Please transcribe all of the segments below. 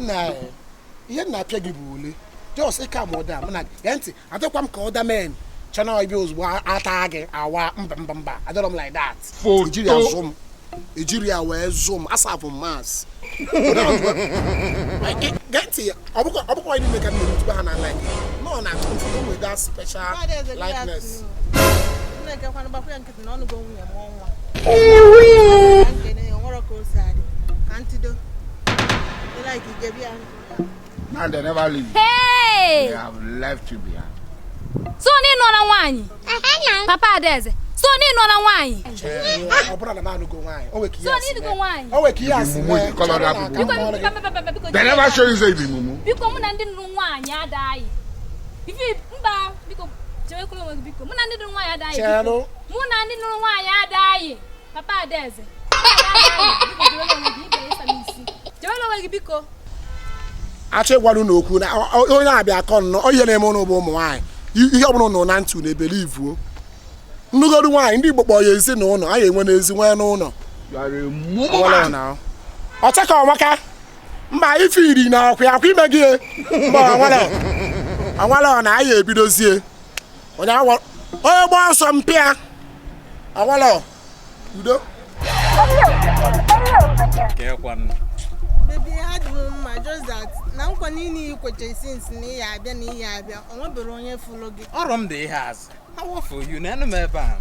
Nna, ihe m na-apịa gị bụ ole just ịka ma ụda mụ na gee ntị, adịkwa m ka other men chana ibe ozugbo ata gị awa. Mba, mba, mba, adịrọ m like that. Ejiri ya zụ m, ejiri ya wee zụ m, asafụ m mas. Gee ntị, ọ bụkwa niile ka m na-emetụkwa ha na like nọ na ụfọdụ nwere that special likeness. Nnekekwanụ, gbakwa ya nkịtị na ọnụgo nwunye mụọ nwa. Ka nkene ya, o nwere ka o si adị ka ntido like igebi ya. Now they never leave. Hey! They have left you behind. So na ị nọ na nwaanyị, Papa Adaeze? So na ị nọ na nwaanyị? Ọ bụrụ na m anụgo nwaanyị, o nwere ka ihe So a na si ịnụgo mee. nwaanyị? O nwere ka ihe a si Mumu, mee. you call other Chere na people. Biko, aka m biko, ọrụ gị. biko, biko, biko, They never show you say you be mumu. Biko, mụ na ndị nụrụ nwaanyị adaghị ife. Mba, biko, chewekwuru onwe gị. Biko, mụ na ndị nụrụ nwaanyị adaghị. Chelụ. Biko, mụ na ndị nụrụ nwaanyị adaghị. Papa Adaeze, biko, chewere onwe gị. Ibe ịsa m isi, chewere onwe gị, biko. Achọ ịgwara unu okwu na onye abịa akọ nnọọ ihe na-eme ụnụ bụ ụmụ nwaanyị, ihe ọbụla ụnụ na ntị unu ebelivuo. Nnugoro nwaanyị, ndị Igbo kpọrọ ya ezinụlọ, anyị enwe n'ezi nwee n'ụlọ. You are a mumu Ọnwere man. na ọcha ka ọmaka. Mba, ife iri na ọkwa akwa ime gị. Mba, ọnwere ọnwere na anyị ebidozie onye onye gba ọsọ mpịa ọnwere udo. Kekwanụ? Baby, adị m mma, just that na nkwa niile i kweche since na ihe abịa na ihe abịa, o nwebere onye fụlụ gị. Ọrụ m dị ihe azụ. How for you? Na enu m ebe a.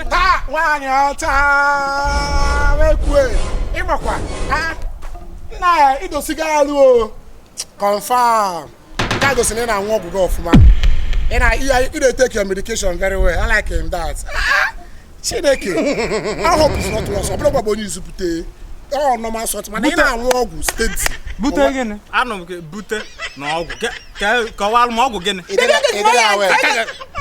Taa nwaanyị ọcha wekwe ịmakwa ha nna ya idosigo alụ o confirm. Nke a gosi na ị na-aṅụ ọgwụ gị ọfụma, ị na ị na-take your medication very well. I like him that. Ah, Chineke, I hope it's not lost. Ọ bụrụ bụ onye izupụte ọ normal sort, mana ị na-aṅụ ọgwụ steady. Bute gịnị? Anụ m gị bute na ọgwụ. Kọwalụ m ọgwụ gịnị? Ịdịrị awe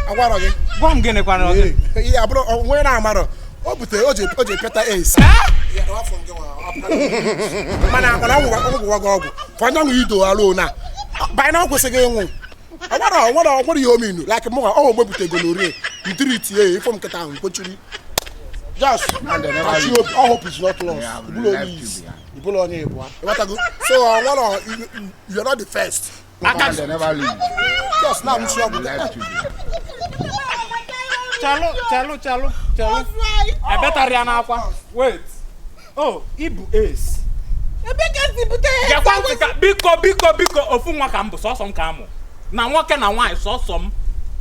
agwarọ gị. Gwa m gịnị kwana gị? Ihe abụrụ onwe na-amarọ o butere o ji peta ace, mana ọgwụgwa gị ọgwụ fọnya nwe ido alụ na banye na ọ kwesịghị ịnwụ. Ọgwara ihe ominu like mụnwa ọ ogbe bute gonorrhea ntiri tie ya ifo m nkịta ahụ mkpochiri just kachi obi. All hope is not lost. Ibụla onye isi, ibụla onye ịbụa, ịghọtago? So ọnwere, you are not the first. Aka. They never leave. Just na amụchi ọgwụ. Left you behind. Chalụ, chalụ, chalụ, chalụ. Ebetara ya n'akwa. Wait. Oh, ibu ace. Ebe ka si bute ya? Gekwa ntị ka biko, biko, biko, ofu nwa ka m bụ, sọsọ m ka amụ. Na nwoke na nwaanyị, sọsọ m.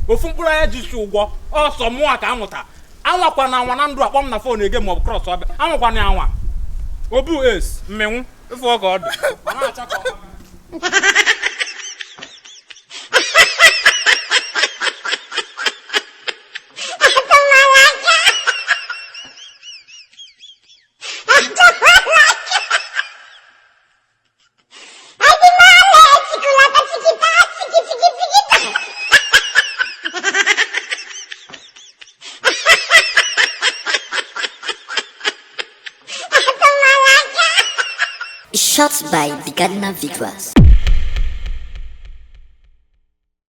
Ofu mkpụrụ anya ji si ụgwọ, ọsọ mụnwa ka amụta. Anwakwa na anwa na ndụ akpọ m na phone ege maọbụ cross ọbịa. Anwakwa na anwa. Obu ace, mmenwu, ifu ọka ọ dị. Ọ na-acha ka ọ. Shot by the Gardener Visuals.